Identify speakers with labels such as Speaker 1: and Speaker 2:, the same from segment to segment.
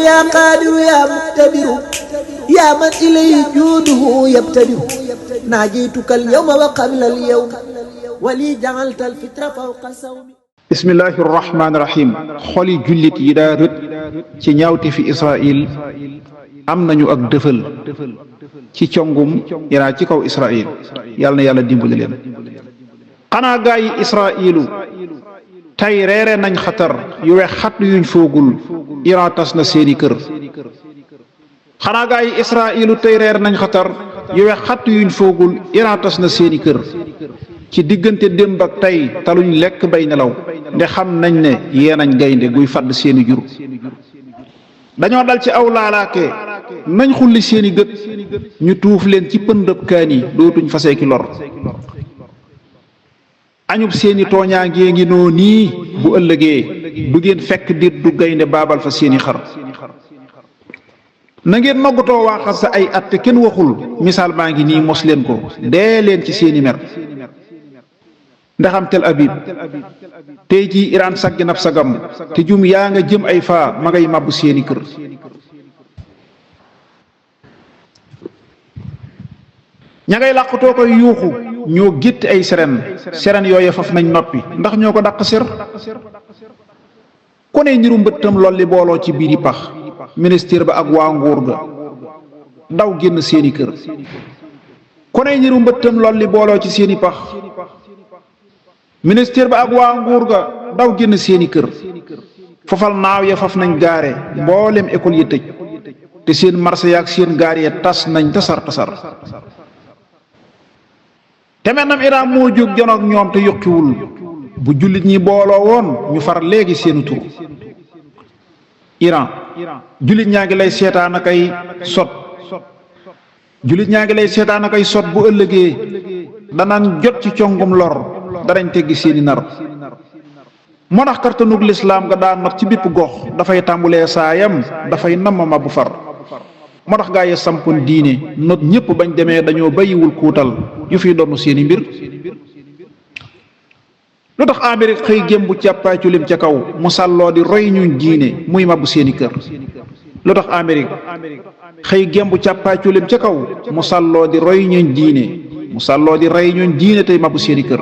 Speaker 1: يا قادر يا مقتدر يا من إليه جوده يبتدر ناجيتك اليوم وقبل اليوم ولي جعلت الفطر فوق صومي
Speaker 2: bismillahi rahmaani rahim xoli jullit yi daa rët ci ñaawte fi Israël am nañu ak dëfal ci congum Iran ci kaw Israël yàlla na yàlla dimbali leen xanaa gaa yi Israëlu tey reere nañ xatar yu wex xat yuñ foogul Iran tas na seeni kër xanaa gaa yi Israëlu tey reere nañ xatar yu wex xat yuñ foogul Iran tas na seeni kër ci diggante démb ak tey taluñ lekk bay nelaw nde xam nañ ne yee nañ gaynde guy fàdd seeni jur dañoo dal ci aw laalaake nañ xulli seeni gët ñu tuuf leen ci pëndëb kaan yi dootuñ fasee ki lor añub seeni tooñaangee ngi noo nii bu ëllëgee du ngeen fekk dit du gaynde baabal fa seeni xar na ngeen noggatoo waaxal sa ay at te kenn waxul misaal baa ngi nii mos leen ko dee leen ci seeni mer ndaxam Tel Aviv tey jii Iran saggi nab sagam te jum yaa nga jëm ay faa ma ngay màbbu seeni kër ña ngay làqutoo koy yuuxu ñoo gétti ay seren yooye faf nañ noppi ndax ñoo ko dàq sér ku ne niru mbëttam lolli booloo ci biiri pax ministère ba ak waa nguur ga daw génn seeni kër ku ne niru mbëttam lolli booloo ci seeni pax ministère ba ak waa nguur ga daw génn seeni kër fofal naaw ya faf nañ gaare mboolem école yi tëj te seen marché yaak seen gaar ya tas nañ tasar te mennam Iran moo jóg jonoog ñoom te yokkiwul bu jullit ñi booloo woon ñu far léegi seenu tur Iran jullit ñaa ngi lay seetaan akay sot jullit ñaa ngi lay seetaan akay sot bu ëllëgee danaan jot ci congum lor danañ teggi seeni nar moo tax kartanug lislaam nga daan not ci bépp gox dafay tàmbulee saayam dafay namama bu far moo tax gaa yi sampoon diine not ñépp bañ demee dañoo bàyyiwul kuutal yu fiy donn seeni mbir lu tax Amérique xëy gémbu càppaacu lim ca kaw mu sàlloo di roy ñuñ diine muy mabbu seeni kër lu tax Amérique xëy gémbu càppaacu lim ca kaw mu sàlloo di roy ñuñ diine mu sàlloo di rey ñuñ diine tey mabbu seeni kër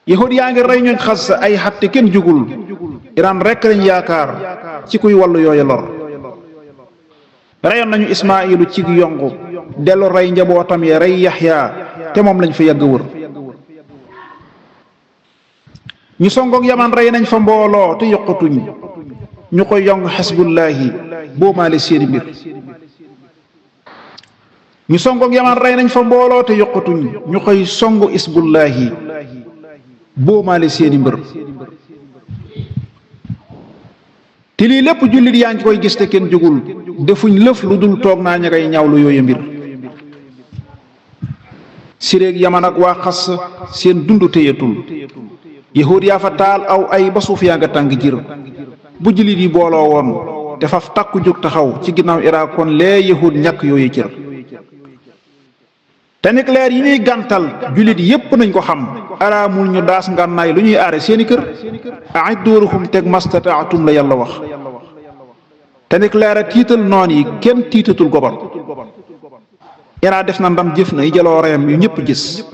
Speaker 2: yahud yaa ngi rey ñooñ xas ay xatte kenn jugul Iran rekk lañ yaakaar ci kuy wàllu yooya lor reyoon nañu Ismaayilu ci yongu dellu rey njabootam ya rey Yaxya te moom lañ fa yàgg wër ñu songoog Yaman rey nañ fa mbooloo te yokkatuñ ñu koy yong xisbullaahi boomaale seeni mbir ñu songoog Yaman rey nañ fa mbooloo te yokkatuñ ñu koy songu isbullaahi boomaale seeni mbër te lii lépp jullit yaa ngi koy gis te kenn jógul defuñ lëf lu dul toog naa ña ngay ñaawlu yooyu mbir siréeg Yaman ak waa xas seen dund téyatul yahud yaa fa taal aw ay ba suuf yaa nga tàng jir bu jullit yi booloo woon te faf takku jóg taxaw ci ginnaaw Irak kon lee yahud ñàkk yooyu cër te nucléaire yi ñuy gàntal jullit yépp nañ ko xam araamul ñu daas ngànnaay lu ñuy aare seeni kër a'idduuhum teg mastataatum la yàlla wax te nucléaire tiital noon yi kenn tiitatul gobar Iran def na ndam jëf na yi jaloo reyam yu ñëpp gis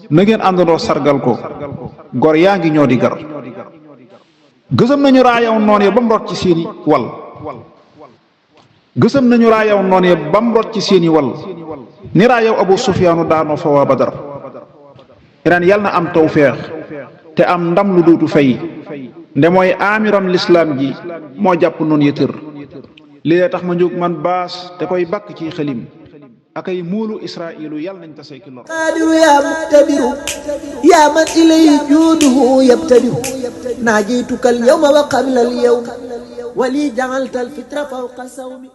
Speaker 2: na ngeen àndandoo sargal ko gor yaa ngi ñoo di gar gësam nañu raayaw noon ya ba mu rot ci seeni wal gësam nañu raayaw noon ya ba mu rot ci seeni wal ni raayaw Abu Sufyaanu daanoo fa waa Badar Iran yal na am tawfeex te am ndam lu dootu fay nde mooy amiram lislaam ji moo jàpp noonu ya tër lii tax ma jóg man baas te koy bakk ci xalim akay muulu Israa'ilu yàlla nañ tasee ki lor
Speaker 1: قادر يا مقتدر يا من إليه جوده يبتدر ناجيتك اليوم وقبل اليوم ولي جعلت الفطر فوق صومي